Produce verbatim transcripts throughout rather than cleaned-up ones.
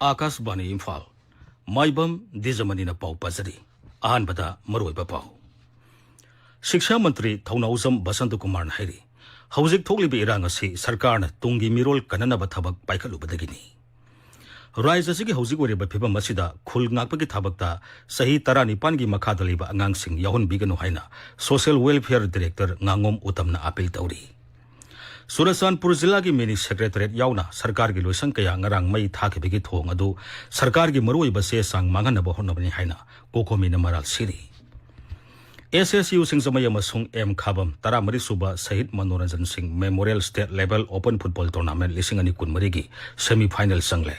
ꯑꯥꯀꯥꯁꯕꯥꯅꯤ ꯏꯝꯐꯥꯜ꯫ ꯃꯥꯏꯕꯝ ꯗꯤꯖꯃꯅꯤꯅ ꯄꯥꯎ ꯄꯥꯖꯔꯤ꯫ ꯑꯍꯥꯟꯕꯗ ꯃꯔꯨꯑꯣꯏꯕ ꯄꯥꯎ꯫ ꯁꯤꯛꯁꯥ ꯃꯟꯇ꯭ꯔꯤ ꯊꯧꯅꯥꯎꯖꯝ ꯕꯁꯟꯇ ꯀꯨꯃꯥꯔꯅ ꯍꯥꯏꯔꯤ, ꯍꯧꯖꯤꯛ ꯊꯣꯛꯂꯤꯕ ꯏꯔꯥꯡ ꯑꯁꯤ ꯁꯔꯀꯥꯔꯅ ꯇꯨꯡꯒꯤ ꯃꯤꯔꯣꯜ ꯀꯟꯅꯅꯕ ꯊꯕꯛ ꯄꯥꯏꯈꯠꯂꯨꯕꯗꯒꯤꯅꯤ꯫ ꯔꯥꯖ꯭ꯌ ꯑꯁꯤꯒꯤ ꯍꯧꯖꯤꯛ ꯑꯣꯏꯔꯤꯕ ꯐꯤꯕꯝ ꯑꯁꯤꯗ ꯈꯨꯜ ꯉꯥꯛꯄꯒꯤ ꯊꯕꯛꯇ ꯆꯍꯤ ꯇꯔꯥꯅꯤꯄꯥꯟꯒꯤ ꯃꯈꯥꯗ ꯂꯩꯕ ꯑꯉꯥꯡꯁꯤꯡ ꯌꯥꯎꯍꯟꯕꯤꯒꯅꯨ ꯍꯥꯏꯅ Social Welfare Director ꯉꯥꯉꯣꯝ ꯎꯇꯝꯅ ꯑꯥꯄꯤꯜ ꯇꯧꯔꯤ꯫ ꯆꯨꯔꯆꯥꯟꯄꯨꯔ ꯖꯤꯂꯥꯒꯤ ꯃꯤꯅꯤ ꯁꯦꯀ꯭ꯔꯦꯇꯔꯤꯌꯦꯠ ꯌꯥꯎꯅ ꯁꯔꯀꯥꯔꯒꯤ ꯂꯣꯏꯁꯪ ꯀꯌꯥ ꯉꯔꯥꯡ ꯃꯩ ꯊꯥꯈꯤꯕꯒꯤ ꯊꯧꯑꯣꯡ ꯑꯗꯨ ꯁꯔꯀꯥꯔꯒꯤ ꯃꯔꯨꯑꯣꯏꯕ ꯆꯦ ꯆꯥꯡ ꯃꯥꯡꯍꯟꯅꯕ ꯍꯣꯠꯅꯕꯅꯤ ꯍꯥꯏꯅ ꯀꯣꯀꯣꯃꯤꯅ ꯃꯔꯥꯜ ꯁꯤꯔꯤ꯫ ꯑꯦꯁ ꯑꯦꯁ ꯌꯨ ꯁꯤꯡꯖꯃꯩ ꯑꯃꯁꯨꯡ ꯑꯦꯝ ꯈꯥꯕꯝ ꯇꯔꯥꯃꯔꯤ ꯁꯨꯕ ꯁꯍꯤꯗ ꯃꯅꯣꯔꯟꯖꯟ ꯁꯤꯡ memorial state level open football tournament ꯂꯤꯁꯤꯡ ꯑꯅꯤ ꯀꯨꯟꯃꯔꯤꯒꯤ ꯁꯦꯃꯤ ꯐꯥꯏꯅꯦꯜ ꯆꯪꯂꯦ꯫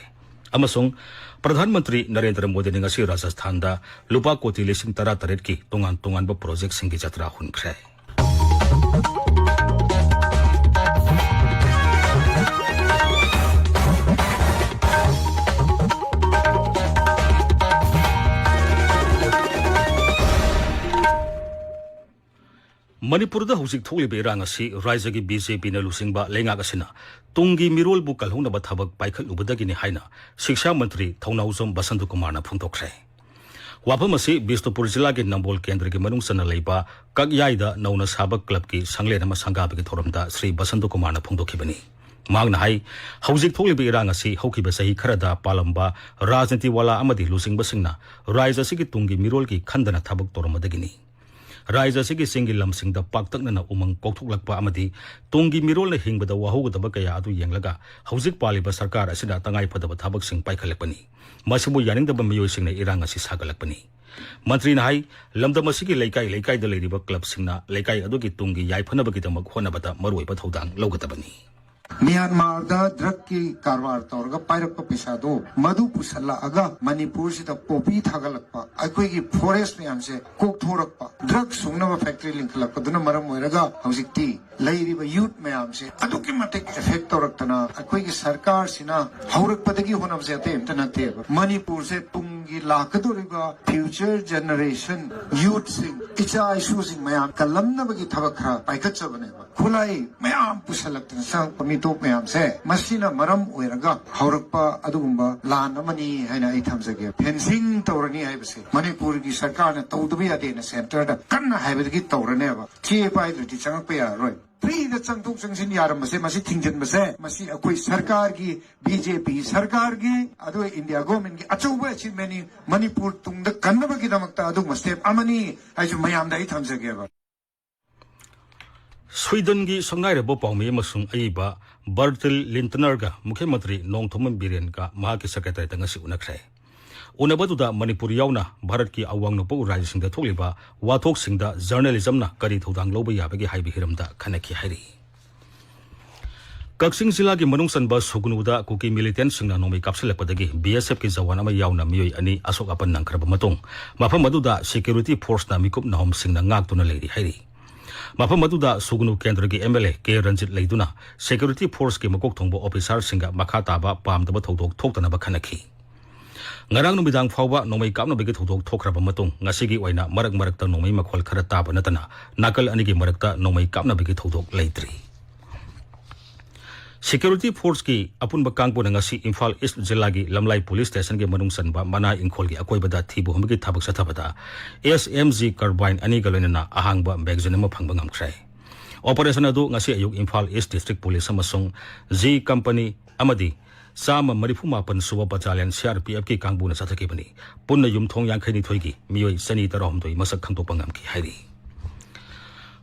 ꯑꯃꯁꯨꯡ ꯄ꯭ꯔꯙꯥꯟ ꯃꯟꯇ꯭ꯔꯤ ꯅꯔꯦꯟꯗ꯭ꯔ ꯃꯣꯗꯤꯅ ꯉꯁꯤ ꯔꯥꯖꯁꯊꯥꯟꯗ ꯂꯨꯄꯥ ꯀꯣꯇꯤ ꯂꯤꯁꯤꯡ ꯇꯔꯥ ꯇꯔꯦꯠꯀꯤ ꯇꯣꯉꯥꯟ ꯇꯣꯉꯥꯟꯕ ꯄ꯭ꯔꯣꯖꯦꯛꯁꯤꯡꯒꯤ ꯖꯇ꯭ꯔꯥ ꯍꯨꯟꯈ꯭ꯔꯦ꯫ ꯃꯅꯤꯄꯨꯔꯗ ꯍꯧꯖꯤꯛ ꯊꯣꯛꯂꯤꯕ ꯏꯔꯥꯡ ꯑꯁꯤ ꯔꯥꯖ꯭ꯌꯒꯤ ꯕꯤ ꯖꯦ ꯄꯤꯅ ꯂꯨꯆꯤꯡꯕ ꯂꯩꯉꯥꯛ ꯑꯁꯤꯅ ꯇꯨꯡꯒꯤ ꯃꯤꯔꯣꯜꯕꯨ ꯀꯜꯍꯧꯅꯕ ꯊꯕꯛ ꯄꯥꯏꯈꯠꯂꯨꯕꯗꯒꯤꯅꯤ ꯍꯥꯏꯅ ꯁꯤꯛꯁꯥ ꯃꯟꯇ꯭ꯔꯤ ꯊꯧꯅꯥꯎꯖꯝ ꯕꯁꯟꯇ ꯀꯨꯃꯥꯔꯅ ꯐꯣꯡꯗꯣꯛꯈ꯭ꯔꯦ꯫ ꯋꯥꯐꯝ ꯑꯁꯤ ꯕꯤꯁꯅꯨꯄꯨꯔ ꯖꯤꯂꯥꯒꯤ ꯅꯝꯕꯣꯜ ꯀꯦꯟꯗ꯭ꯔꯒꯤ ꯃꯅꯨꯡ ꯆꯟꯅ ꯂꯩꯕ ꯀꯛꯌꯥꯏꯗ ꯅꯧꯅ ꯁꯥꯕ ꯀ꯭ꯂꯕꯀꯤ ꯁꯪꯂꯦꯟ ꯑꯃ ꯁꯪꯒꯥꯕꯒꯤ ꯊꯧꯔꯝꯗ ꯁ꯭ꯔꯤ ꯕꯁꯟꯇ ꯀꯨꯃꯥꯔꯅ ꯐꯣꯡꯗꯣꯛꯈꯤꯕꯅꯤ꯫ ꯃꯍꯥꯛꯅ ꯍꯥꯏ, ꯍꯧꯖꯤꯛ ꯊꯣꯛꯂꯤꯕ ꯏꯔꯥꯡ ꯑꯁꯤ ꯍꯧꯈꯤꯕ ꯆꯍꯤ ꯈꯔꯗ ꯄꯥꯜꯂꯝꯕ ꯔꯥꯖꯅꯤꯇꯤ ꯋꯥꯂꯥ ꯑꯃꯗꯤ ꯂꯨꯆꯤꯡꯕꯁꯤꯡꯅ ꯔꯥꯖ꯭ꯌ ꯑꯁꯤꯒꯤ ꯇꯨꯡꯒꯤ ꯃꯤꯔꯣꯜꯒꯤ ꯈꯟꯗꯅ ꯊꯕꯛ ꯇꯧꯔꯝꯕꯗꯒꯤꯅꯤ꯫ ꯔꯥꯖ꯭ꯌ ꯑꯁꯤꯒꯤ ꯆꯤꯡꯒꯤ ꯂꯝꯁꯤꯡꯗ ꯄꯥꯛꯇꯛꯅꯅ ꯎꯃꯪ ꯀꯣꯛꯊꯣꯛꯂꯛꯄ ꯑꯃꯗꯤ ꯇꯨꯡꯒꯤ ꯃꯤꯔꯣꯜꯅ ꯍꯤꯡꯕꯗ ꯋꯥꯍꯧꯒꯗꯕ ꯀꯌꯥ ꯑꯗꯨ ꯌꯦꯡꯂꯒ ꯍꯧꯖꯤꯛ ꯄꯥꯜꯂꯤꯕ ꯁꯔꯀꯥꯔ ꯑꯁꯤꯅ ꯇꯉꯥꯏꯐꯗꯕ ꯊꯕꯛꯁꯤꯡ ꯄꯥꯏꯈꯠꯂꯛꯄꯅꯤ꯫ ꯃꯁꯤꯕꯨ ꯌꯥꯅꯤꯡꯗꯕ ꯃꯤꯑꯣꯏꯁꯤꯡꯅ ꯏꯔꯥꯡ ꯑꯁꯤ ꯁꯥꯒꯠꯂꯛꯄꯅꯤ꯫ ꯃꯟꯇ꯭ꯔꯤꯅ ꯍꯥꯏ, ꯂꯝꯗꯝ ꯑꯁꯤꯒꯤ ꯂꯩꯀꯥꯏ ꯂꯩꯀꯥꯏꯗ ꯂꯩꯔꯤꯕ ꯀ꯭ꯂꯕꯁꯤꯡꯅ ꯂꯩꯀꯥꯏ ꯑꯗꯨꯒꯤ ꯇꯨꯡꯒꯤ ꯌꯥꯏꯐꯅꯕꯒꯤꯗꯃꯛ ꯍꯣꯠꯅꯕꯗ ꯃꯔꯨꯑꯣꯏꯕ ꯊꯧꯗꯥꯡ ꯂꯧꯒꯗꯕꯅꯤ꯫ ꯃ꯭ꯌꯥꯟꯃꯥꯔꯗ ꯗ꯭ꯔꯒꯀꯤ ꯀꯔꯕꯥꯔ ꯇꯧꯔꯒ ꯄꯥꯏꯔꯛꯄ ꯄꯩꯁꯥꯗꯣ ꯃꯗꯨ ꯄꯨꯁꯜꯂꯛꯑꯒ ꯃꯅꯤꯄꯨꯔꯁꯤꯗ ꯄꯣꯄꯤ ꯊꯥꯒꯠꯂꯛꯄ, ꯑꯩꯈꯣꯏꯒꯤ ꯐꯣꯔꯦꯁ ꯃꯌꯥꯝꯁꯦ ꯀꯣꯛꯊꯣꯔꯛꯄ, ꯗ꯭ꯔꯒ ꯁꯨꯡꯅꯕ ꯐꯦꯛꯇꯔꯤ ꯂꯤꯡꯈꯠꯂꯛꯄꯗꯨꯅ ꯃꯔꯝ ꯑꯣꯏꯔꯒ ꯍꯧꯖꯤꯛꯇꯤ ꯂꯩꯔꯤꯕ ꯌꯨꯠ ꯃꯌꯥꯝꯁꯦ ꯑꯗꯨꯛꯀꯤ ꯃꯇꯤꯛ ꯑꯦꯐꯦꯛ ꯇꯧꯔꯛꯇꯅ ꯑꯩꯈꯣꯏꯒꯤ ꯁꯔꯀꯥꯔꯁꯤꯅ ꯍꯧꯔꯛꯄꯗꯒꯤ ꯍꯣꯠꯅꯕꯁꯦ ꯑꯇꯩ ꯑꯝꯇ ꯅꯠꯇꯦꯕ꯫ ꯃꯅꯤꯄꯨꯔꯁꯦ ꯇꯨꯡ ꯒꯤ ꯂꯥꯛꯀꯗꯧꯔꯤꯕ future generation youthꯁꯤꯡ, ꯏꯆꯥ ꯏꯁꯨꯁꯤꯡ ꯃꯌꯥꯝ ꯀꯜꯂꯝꯅꯕꯒꯤ ꯊꯕꯛ ꯈꯔ ꯄꯥꯏꯈꯠꯆꯕꯅꯦꯕ꯫ ꯈꯨꯠꯂꯥꯏ ꯃꯌꯥꯝ ꯄꯨꯁꯜꯂꯛꯇꯅ ꯆꯪꯉꯛꯄ ꯃꯤꯇꯣꯞ ꯃꯌꯥꯝꯁꯦ, ꯃꯁꯤꯅ ꯃꯔꯝ ꯑꯣꯏꯔꯒ ꯍꯧꯔꯛꯄ ꯑꯗꯨꯒꯨꯝꯕ ꯂꯥꯟ ꯑꯃꯅꯤ ꯍꯥꯏꯅ ꯑꯩ ꯊꯝꯖꯒꯦ꯫ Fencing ꯇꯧꯔꯅꯤ ꯍꯥꯏꯕꯁꯦ ꯃꯅꯤꯄꯨꯔꯒꯤ ꯁꯔꯀꯥꯔꯅ ꯇꯧꯗꯕ ꯌꯥꯗꯦꯅ centreꯗ ꯀꯟꯅ ꯍꯥꯏꯕꯗꯒꯤ ꯇꯧꯔꯅꯦꯕ꯫ ꯆꯦ ꯄꯥꯏꯗ꯭ꯔꯗꯤ ꯆꯪꯉꯛꯄ ꯌꯥꯔꯔꯣꯏ꯫ Freeꯗ ꯆꯪꯊꯣꯛ ꯆꯪꯁꯤꯟ ꯌꯥꯔꯝꯕꯁꯦ, ꯃꯁꯤ ꯊꯤꯡꯖꯤꯟꯕꯁꯦ, ꯃꯁꯤ ꯑꯩꯈꯣꯏ ꯁꯔꯀꯥꯔꯒꯤ, BJP ꯁꯔꯀꯥꯔꯒꯤ, ꯑꯗꯨꯒ India governmentꯀꯤ ꯑꯆꯧꯕ achievementꯅꯤ꯫ ꯃꯅꯤꯄꯨꯔ ꯇꯨꯡꯗ ꯀꯟꯅꯕꯒꯤꯗꯃꯛꯇ ꯑꯗꯨꯒꯨꯝꯕ step ꯑꯃꯅꯤ ꯍꯥꯏꯁꯨ ꯃꯌꯥꯝꯗ ꯑꯩ ꯊꯝꯖꯒꯦꯕ꯫ ꯁ꯭ꯋꯤꯗꯟꯒꯤ ꯁꯛꯅꯥꯏꯔꯕ ꯄꯥꯎꯃꯤ ꯑꯃꯁꯨꯡ ꯑꯏꯕ ꯕꯔꯇꯤꯜ ꯂꯤꯟꯇꯅꯔꯒ ꯃꯨꯈ꯭ꯌ ꯃꯟꯇ꯭ꯔꯤ ꯅꯣꯡꯊꯣꯝꯕꯝ ꯕꯤꯔꯦꯟꯒ ꯃꯍꯥꯛꯀꯤ ꯁꯦꯀ꯭ꯔꯦꯇꯔꯤꯌꯦꯠꯇ ꯉꯁꯤ ꯎꯅꯈ꯭ꯔꯦ꯫ ꯎꯅꯕꯗꯨꯗ ꯃꯅꯤꯄꯨꯔ ꯌꯥꯎꯅ ꯚꯥꯔꯠꯀꯤ ꯑꯋꯥꯡ ꯅꯣꯡꯄꯣꯛ ꯔꯥꯖ꯭ꯌꯁꯤꯡꯗ ꯊꯣꯛꯂꯤꯕ ꯋꯥꯊꯣꯛꯁꯤꯡꯗ ꯖꯔꯅꯦꯂꯤꯖꯝꯅ ꯀꯔꯤ ꯊꯧꯗꯥꯡ ꯂꯧꯕ ꯌꯥꯕꯒꯦ ꯍꯥꯏꯕꯒꯤ ꯍꯤꯔꯝꯗ ꯈꯟꯅꯈꯤ ꯍꯥꯏꯔꯤ꯫ ꯀꯛꯆꯤꯡ ꯖꯤꯂꯥꯒꯤ ꯃꯅꯨꯡ ꯆꯟꯕ ꯁꯨꯒꯅꯨꯗ ꯀꯨꯀꯤ ꯃꯤꯂꯤꯇꯦꯟꯠꯁꯤꯡꯅ ꯅꯣꯡꯃꯩ ꯀꯥꯞꯁꯤꯜꯂꯛꯄꯗꯒꯤ BSFꯀꯤ ꯖꯋꯥꯟ ꯑꯃ ꯌꯥꯎꯅ ꯃꯤꯑꯣꯏ ꯑꯅꯤ ꯑꯁꯣꯛ ꯑꯄꯟ ꯅꯪꯈ꯭ꯔꯕ ꯃꯇꯨꯡ, ꯃꯐꯝ ꯑꯗꯨꯗ security forceꯅ ꯃꯤꯀꯨꯞ ꯅꯥꯍꯨꯝꯁꯤꯡꯅ ꯉꯥꯛꯇꯨꯅ ꯂꯩꯔꯤ ꯍꯥꯏꯔꯤ꯫ ꯃꯐꯝ ꯑꯗꯨꯗ ꯁꯨꯒꯅꯨ ꯀꯦꯟꯗ꯭ꯔꯒꯤ MLA ꯀꯦ ꯔꯟꯖꯤꯠ ꯂꯩꯗꯨꯅ security forceꯀꯤ ꯃꯀꯣꯛ ꯊꯣꯡꯕ officerꯁꯤꯡꯒ ꯃꯈꯥ ꯇꯥꯕ ꯄꯥꯝꯗꯕ ꯊꯧꯗꯣꯛ ꯊꯣꯛꯇꯅꯕ ꯈꯟꯅꯈꯤ꯫ ꯉꯔꯥꯡ ꯅꯨꯃꯤꯗꯥꯡ ꯐꯥꯎꯕ ꯅꯣꯡꯃꯩ ꯀꯥꯞꯅꯕꯒꯤ ꯊꯧꯗꯣꯛ ꯊꯣꯛꯈ꯭ꯔꯕ ꯃꯇꯨꯡ, ꯉꯁꯤꯒꯤ ꯑꯣꯏꯅ ꯃꯔꯛ ꯃꯔꯛꯇ ꯅꯣꯡꯃꯩ ꯃꯈꯣꯜ ꯈꯔ ꯇꯥꯕ ꯅꯠꯇꯅ ꯅꯥꯀꯜ ꯑꯅꯤꯒꯤ ꯃꯔꯛꯇ ꯅꯣꯡꯃꯩ ꯀꯥꯞꯅꯕꯒꯤ ꯊꯧꯗꯣꯛ ꯂꯩꯇ꯭ꯔꯤ꯫ Security forceꯀꯤ ꯑꯄꯨꯟꯕ ꯀꯥꯡꯕꯨꯅ ꯉꯁꯤ ꯏꯝꯐꯥꯜ ꯏꯁ꯭ꯠ ꯖꯤꯂꯥꯒꯤ ꯂꯝꯂꯥꯏ ꯄꯨꯂꯤꯁ ꯁ꯭ꯇꯦꯁꯟꯒꯤ ꯃꯅꯨꯡ ꯆꯟꯕ ꯃꯅꯥ ꯏꯪꯈꯣꯜꯒꯤ ꯑꯀꯣꯏꯕꯗ ꯊꯤꯕ ꯍꯨꯝꯕꯒꯤ ꯊꯕꯛ ꯆꯠꯊꯕꯗ SMG carbine ꯑꯅꯤꯒ ꯂꯣꯏꯅꯅ ꯑꯍꯥꯡꯕ magazine ꯑꯃ ꯐꯪꯕ ꯉꯝꯈ꯭ꯔꯦ꯫ Operation ꯑꯗꯨ ꯉꯁꯤ ꯑꯌꯨꯛ ꯏꯝꯐꯥꯜ ꯏꯁ꯭ꯠ district police ꯑꯃꯁꯨꯡ G company ꯑꯃꯗꯤ ꯆꯥꯝꯃ ꯃꯔꯤꯐꯨ ꯃꯥꯄꯟ ꯁꯨꯕ battalion CRPFꯀꯤ ꯀꯥꯡꯕꯨꯅ ꯆꯠꯊꯈꯤꯕꯅꯤ꯫ ꯄꯨꯟꯅ ꯌꯨꯝꯊꯣꯡ ꯌꯥꯡꯈꯩ ꯅꯤꯊꯣꯏꯒꯤ ꯃꯤꯑꯣꯏ ꯆꯅꯤ ꯇꯔꯥꯍꯨꯝꯗꯣꯏ ꯃꯁꯛ ꯈꯪꯗꯣꯛꯄ ꯉꯝꯈꯤ ꯍꯥꯏꯔꯤ꯫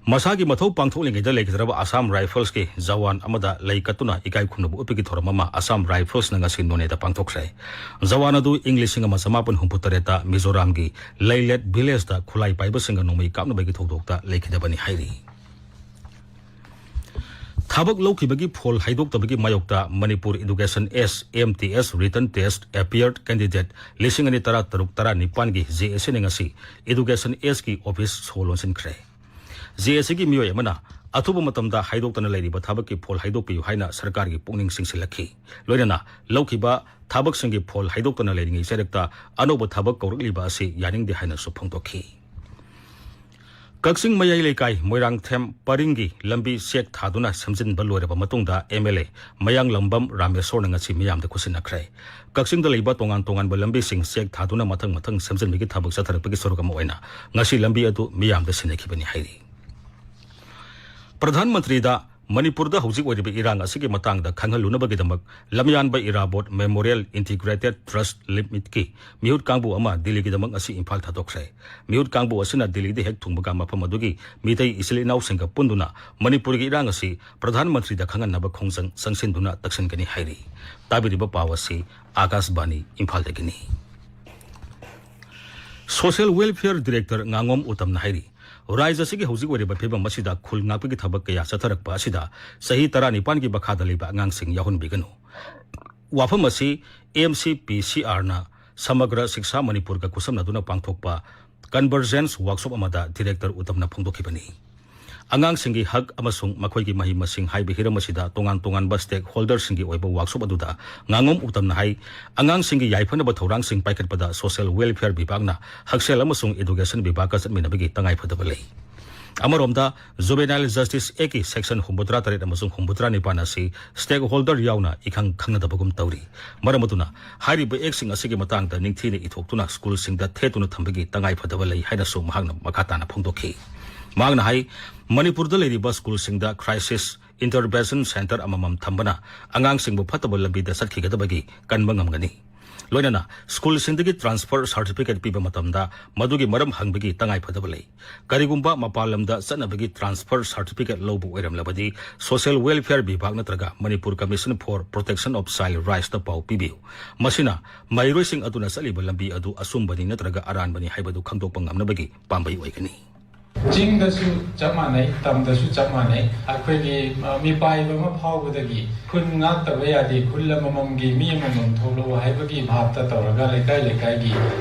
ꯃꯁꯥꯒꯤ ꯃꯊꯧ ꯄꯥꯡꯊꯣꯛꯂꯤꯉꯩꯗ ꯂꯩꯈꯤꯗ꯭ꯔꯕ Assam Riflesꯀꯤ ꯖꯋꯥꯟ ꯑꯃꯗ ꯂꯩ ꯀꯠꯇꯨꯅ ꯏꯀꯥꯏ ꯈꯨꯝꯅꯕ ꯎꯠꯄꯒꯤ ꯊꯧꯔꯝ ꯑꯃ Assam Riflesꯅ ꯉꯁꯤ ꯅꯣꯅꯦꯗ ꯄꯥꯡꯊꯣꯛꯈ꯭ꯔꯦ꯫ ꯖꯋꯥꯟ ꯑꯗꯨ ꯏꯪ ꯂꯤꯁꯤꯡ ꯑꯃ ꯆꯃꯥꯄꯟ ꯍꯨꯝꯐꯨ ꯇꯔꯦꯠꯇ ꯃꯤꯖꯣꯔꯥꯝꯒꯤ ꯂꯩꯂꯦꯠ villageꯇ ꯈꯨꯠꯂꯥꯏ ꯄꯥꯏꯕꯁꯤꯡꯒ ꯅꯣꯡꯃꯩ ꯀꯥꯞꯅꯕꯒꯤ ꯊꯧꯗꯣꯛꯇ ꯂꯩꯈꯤꯗꯕꯅꯤ ꯍꯥꯏꯔꯤ꯫ ꯊꯕꯛ ꯂꯧꯈꯤꯕꯒꯤ ꯐꯣꯜ ꯍꯥꯏꯗꯣꯛꯇꯕꯒꯤ ꯃꯥꯌꯣꯛꯇ Manipur Education Ace, MTS, written test appeared candidate ꯂꯤꯁꯤꯡ ꯑꯅꯤ ꯇꯔꯥ ꯇꯔꯨꯛ ꯇꯔꯥꯅꯤꯄꯥꯟꯒꯤ JACꯅ ꯉꯁꯤ Education Aceꯀꯤ office ꯁꯣ ꯂꯣꯟꯁꯤꯟꯈ꯭ꯔꯦ꯫ JACꯒꯤ ꯃꯤꯑꯣꯏ ꯑꯃꯅ ꯑꯊꯨꯕ ꯃꯇꯝꯗ ꯍꯥꯏꯗꯣꯛꯇꯅ ꯂꯩꯔꯤꯕ ꯊꯕꯛꯀꯤ ꯐꯣꯜ ꯍꯥꯏꯗꯣꯛꯄꯤꯌꯨ ꯍꯥꯏꯅ ꯁꯔꯀꯥꯔꯒꯤ ꯄꯨꯛꯅꯤꯡ ꯆꯤꯡꯁꯤꯜꯂꯛꯈꯤ꯫ ꯂꯣꯏꯅꯅ ꯂꯧꯈꯤꯕ ꯊꯕꯛꯁꯤꯡꯒꯤ ꯐꯣꯜ ꯍꯥꯏꯗꯣꯛꯇꯅ ꯂꯩꯔꯤꯉꯩ ꯆꯩꯔꯛꯇ ꯑꯅꯧꯕ ꯊꯕꯛ ꯀꯧꯔꯛꯂꯤꯕ ꯑꯁꯤ ꯌꯥꯅꯤꯡꯗꯦ ꯍꯥꯏꯅꯁꯨ ꯐꯣꯡꯗꯣꯛꯈꯤ꯫ ꯀꯛꯆꯤꯡ ꯃꯌꯥꯏ ꯂꯩꯀꯥꯏ ꯃꯣꯏꯔꯥꯡꯊꯦꯝ ꯄꯔꯤꯡꯒꯤ ꯂꯝꯕꯤ ꯆꯦꯛ ꯊꯥꯗꯨꯅ ꯁꯦꯝꯖꯤꯟꯕ ꯂꯣꯏꯔꯕ ꯃꯇꯨꯡꯗ ꯑꯦꯝ ꯑꯦꯜ ꯑꯦ ꯃꯌꯥꯡꯂꯝꯕꯝ ꯔꯥꯃꯦꯁꯣꯔꯅ ꯉꯁꯤ ꯃꯤꯌꯥꯝꯗ ꯈꯨꯠꯁꯤꯟꯅꯈ꯭ꯔꯦ꯫ ꯀꯛꯆꯤꯡꯗ ꯂꯩꯕ ꯇꯣꯉꯥꯟ ꯇꯣꯉꯥꯟꯕ ꯂꯝꯕꯤꯁꯤꯡ ꯆꯦꯛ ꯊꯥꯗꯨꯅ ꯃꯊꯪ ꯃꯊꯪ ꯁꯦꯝꯖꯤꯟꯕꯒꯤ ꯊꯕꯛ ꯆꯠꯊꯔꯛꯄꯒꯤ ꯁꯔꯨꯛ ꯑꯃ ꯑꯣꯏꯅ ꯉꯁꯤ ꯂꯝꯕꯤ ꯑꯗꯨ ꯃꯤꯌꯥꯝꯗ ꯁꯤꯟꯅꯈꯤꯕꯅꯤ ꯍꯥꯏꯔꯤ꯫ ꯄ꯭ꯔꯙꯥꯟ ꯃꯟꯇ꯭ꯔꯤꯗ ꯃꯅꯤꯄꯨꯔꯗ ꯍꯧꯖꯤꯛ ꯑꯣꯏꯔꯤꯕ ꯏꯔꯥꯡ ꯑꯁꯤꯒꯤ ꯃꯇꯥꯡꯗ ꯈꯪꯍꯜꯂꯨꯅꯕꯒꯤꯗꯃꯛ ꯂꯝꯌꯥꯟꯕ ꯏꯔꯥꯕꯣꯠ ꯃꯦꯃꯣꯔꯤꯌꯦꯜ ꯏꯟꯇꯤꯒ꯭ꯔꯦꯇꯦꯗ ꯇ꯭ꯔꯁꯠ ꯂꯤꯃꯤꯇꯦꯗꯀꯤ ꯃꯤꯍꯨꯠ ꯀꯥꯡꯕꯨ ꯑꯃ ꯗꯤꯜꯂꯤꯒꯤꯗꯃꯛ ꯉꯁꯤ ꯏꯝꯐꯥꯜ ꯊꯥꯗꯣꯛꯈ꯭ꯔꯦ꯫ ꯃꯤꯍꯨꯠ ꯀꯥꯡꯕꯨ ꯑꯁꯤꯅ ꯗꯤꯜꯂꯤꯗ ꯍꯦꯛ ꯊꯨꯡꯕꯒ ꯃꯐꯝ ꯑꯗꯨꯒꯤ ꯃꯤꯇꯩ ꯏꯆꯤꯜ ꯏꯅꯥꯎꯁꯤꯡꯒ ꯄꯨꯟꯗꯨꯅ ꯃꯅꯤꯄꯨꯔꯒꯤ ꯏꯔꯥꯡ ꯑꯁꯤ ꯄ꯭ꯔꯙꯥꯟ ꯃꯟꯇ꯭ꯔꯤꯗ ꯈꯪꯍꯟꯅꯕ ꯈꯣꯡꯖꯪ ꯆꯪꯁꯤꯟꯗꯨꯅ ꯇꯛꯁꯤꯟꯒꯅꯤ ꯍꯥꯏꯔꯤ꯫ ꯇꯥꯕꯤꯔꯤꯕ ꯄꯥꯎ ꯑꯁꯤ ꯑꯥꯀꯥꯁꯕꯥꯅꯤ ꯏꯝꯐꯥꯜꯗꯒꯤꯅꯤ꯫ ꯁꯣꯁꯤꯌꯦꯜ ꯋꯦꯜꯐꯤꯌꯔ ꯗꯤꯔꯦꯛꯇꯔ ꯉꯥꯉꯣꯝ ꯎꯇꯝꯅ ꯍꯥꯏꯔꯤ, ꯔꯥꯖ꯭ꯌ ꯑꯁꯤꯒꯤ ꯍꯧꯖꯤꯛ ꯑꯣꯏꯔꯤꯕ ꯐꯤꯕꯝ ꯑꯁꯤꯗ ꯈꯨꯜ ꯉꯥꯛꯄꯒꯤ ꯊꯕꯛ ꯀꯌꯥ ꯆꯠꯊꯔꯛꯄ ꯑꯁꯤꯗ ꯆꯍꯤ ꯇꯔꯥꯅꯤꯄꯥꯟꯒꯤ ꯃꯈꯥꯗ ꯂꯩꯕ ꯑꯉꯥꯡꯁꯤꯡ ꯌꯥꯎꯍꯟꯕꯤꯒꯅꯨ꯫ ꯋꯥꯐꯝ ꯑꯁꯤ ꯑꯦꯝ ꯁꯤ ꯄꯤ ꯁꯤ ꯑꯥꯔꯅ ꯁꯃꯒ꯭ꯔ ꯁꯤꯛꯁꯥ ꯃꯅꯤꯄꯨꯔꯒ ꯈꯨꯠꯁꯝꯅꯗꯨꯅ ꯄꯥꯡꯊꯣꯛꯄ ꯀꯟꯚꯔꯖꯦꯟꯁ ꯋꯥꯔꯛꯁꯣꯞ ꯑꯃꯗ ꯗꯤꯔꯦꯛꯇꯔ ꯎꯇꯝꯅ ꯐꯣꯡꯗꯣꯛꯈꯤꯕꯅꯤ꯫ ꯑꯉꯥꯡꯁꯤꯡꯒꯤ ꯍꯛ ꯑꯃꯁꯨꯡ ꯃꯈꯣꯏꯒꯤ ꯃꯍꯩ ꯃꯁꯤꯡ ꯍꯥꯏꯕ ꯍꯤꯔꯝ ꯑꯁꯤꯗ ꯇꯣꯉꯥꯟ ꯇꯣꯉꯥꯟꯕ ꯁ꯭ꯇꯦꯛ ꯍꯣꯜꯗꯔꯁꯤꯡꯒꯤ ꯑꯣꯏꯕ ꯋꯥꯔꯛꯁꯣꯞ ꯑꯗꯨꯗ ꯉꯥꯉꯣꯝ ꯎꯇꯝꯅ ꯍꯥꯏ, ꯑꯉꯥꯡꯁꯤꯡꯒꯤ ꯌꯥꯏꯐꯅꯕ ꯊꯧꯔꯥꯡꯁꯤꯡ ꯄꯥꯏꯈꯠꯄꯗ ꯁꯣꯁꯤꯌꯦꯜ ꯋꯦꯜꯐꯤꯌꯔ ꯕꯤꯚꯥꯒꯅ ꯍꯛꯁꯦꯜ ꯑꯃꯁꯨꯡ ꯑꯦꯗꯨꯀꯦꯁꯟ ꯕꯤꯚꯥꯒꯀ ꯆꯠꯃꯤꯟꯅꯕꯒꯤ ꯇꯉꯥꯏꯐꯗꯕ ꯂꯩ꯫ ꯑꯃꯔꯣꯝꯗ, ꯖꯨꯕꯦꯅꯥꯏꯜ ꯖꯁꯇꯤꯁ ꯑꯦꯛꯀꯤ ꯁꯦꯛꯁꯟ ꯍꯨꯝꯐꯨꯇꯔꯥ ꯇꯔꯦꯠ ꯑꯃꯁꯨꯡ ꯍꯨꯝꯐꯨꯇꯔꯥ ꯅꯤꯄꯥꯟ ꯑꯁꯤ ꯁ꯭ꯇꯦꯛ ꯍꯣꯜꯗꯔ ꯌꯥꯎꯅ ꯏꯈꯪ ꯈꯪꯅꯗꯕꯒꯨꯝ ꯇꯧꯔꯤ꯫ ꯃꯔꯝ ꯑꯗꯨꯅ, ꯍꯥꯏꯔꯤꯕ ꯑꯦꯛꯁꯤꯡ ꯑꯁꯤꯒꯤ ꯃꯇꯥꯡꯗ ꯅꯤꯡꯊꯤꯅ ꯏꯊꯣꯛꯇꯨꯅ ꯁ꯭ꯀꯨꯜꯁꯤꯡꯗ ꯊꯦꯠꯇꯨꯅ ꯊꯝꯕꯒꯤ ꯇꯉꯥꯏꯐꯗꯕ ꯂꯩ ꯍꯥꯏꯅꯁꯨ ꯃꯍꯥꯛꯅ ꯃꯈꯥ ꯇꯥꯅ ꯐꯣꯡꯗꯣꯛꯈꯤ꯫ ꯃꯍꯥꯛꯅ ꯍꯥꯏ, ꯃꯅꯤꯄꯨꯔꯗ ꯂꯩꯔꯤꯕ ꯁ꯭ꯀꯨꯜꯁꯤꯡꯗ ꯀ꯭ꯔꯥꯏꯁꯤꯁ ꯏꯟꯇꯔꯚꯦꯟꯁꯟ ꯁꯦꯟꯇꯔ ꯑꯃꯃꯝ ꯊꯝꯕꯅ ꯑꯉꯥꯡꯁꯤꯡꯕꯨ ꯐꯠꯇꯕ ꯂꯝꯕꯤꯗ ꯆꯠꯈꯤꯒꯗꯕꯒꯤ ꯀꯟꯕ ꯉꯝꯒꯅꯤ꯫ ꯂꯣꯏꯅꯅ ꯁ꯭ꯀꯨꯜꯁꯤꯡꯗꯒꯤ ꯇ꯭ꯔꯥꯟꯁꯐꯔ ꯁꯥꯔꯇꯤꯐꯤꯀꯦꯠ ꯄꯤꯕ ꯃꯇꯝꯗ ꯃꯗꯨꯒꯤ ꯃꯔꯝ ꯍꯪꯕꯒꯤ ꯇꯉꯥꯏꯐꯗꯕ ꯂꯩ꯫ ꯀꯔꯤꯒꯨꯝꯕ ꯃꯄꯥꯟ ꯂꯝꯗ ꯆꯠꯅꯕꯒꯤ ꯇ꯭ꯔꯥꯟꯁꯐꯔ ꯁꯥꯔꯇꯤꯐꯤꯀꯦꯠ ꯂꯧꯕ ꯑꯣꯏꯔꯝꯂꯕꯗꯤ, ꯁꯣꯁꯤꯌꯦꯜ ꯋꯦꯜꯐꯤꯌꯔ ꯕꯤꯚꯥꯒ ꯅꯠꯇ꯭ꯔꯒ Manipur commission for protection of child ꯔꯥꯏꯠꯁꯇ ꯄꯥꯎ ꯄꯤꯕꯤꯌꯨ꯫ ꯃꯁꯤꯅ ꯃꯍꯩꯔꯣꯏꯁꯤꯡ ꯑꯗꯨꯅ ꯆꯠꯂꯤꯕ ꯂꯝꯕꯤ ꯑꯗꯨ ꯑꯆꯨꯝꯕꯅꯤ ꯅꯠꯇ꯭ꯔꯒ ꯑꯔꯥꯟꯕꯅꯤ ꯍꯥꯏꯕꯗꯨ ꯈꯪꯗꯣꯛꯄ ꯉꯝꯅꯕꯒꯤ ꯄꯥꯝꯕꯩ ꯑꯣꯏꯒꯅꯤ꯫ ꯆꯤꯡꯗꯁꯨ ꯆꯞ ꯃꯥꯟꯅꯩ, ꯇꯝꯗꯁꯨ ꯆꯞ ꯃꯥꯟꯅꯩ꯫ ꯑꯩꯈꯣꯏꯒꯤ, ꯑ, ꯃꯤꯄꯥꯏꯕ ꯑꯃ ꯐꯥꯎꯕꯗꯒꯤ ꯈꯨꯟ ꯉꯥꯛꯇꯕ ꯌꯥꯗꯦ, ꯈꯨꯜ ꯑꯃꯃꯝꯒꯤ ꯃꯤ ꯑꯃꯃꯝ ꯊꯣꯛꯂꯛꯎ ꯍꯥꯏꯕꯒꯤ ꯚꯥꯞꯇ ꯇꯧꯔꯒ ꯂꯩꯀꯥꯏ ꯂꯩꯀꯥꯏꯒꯤ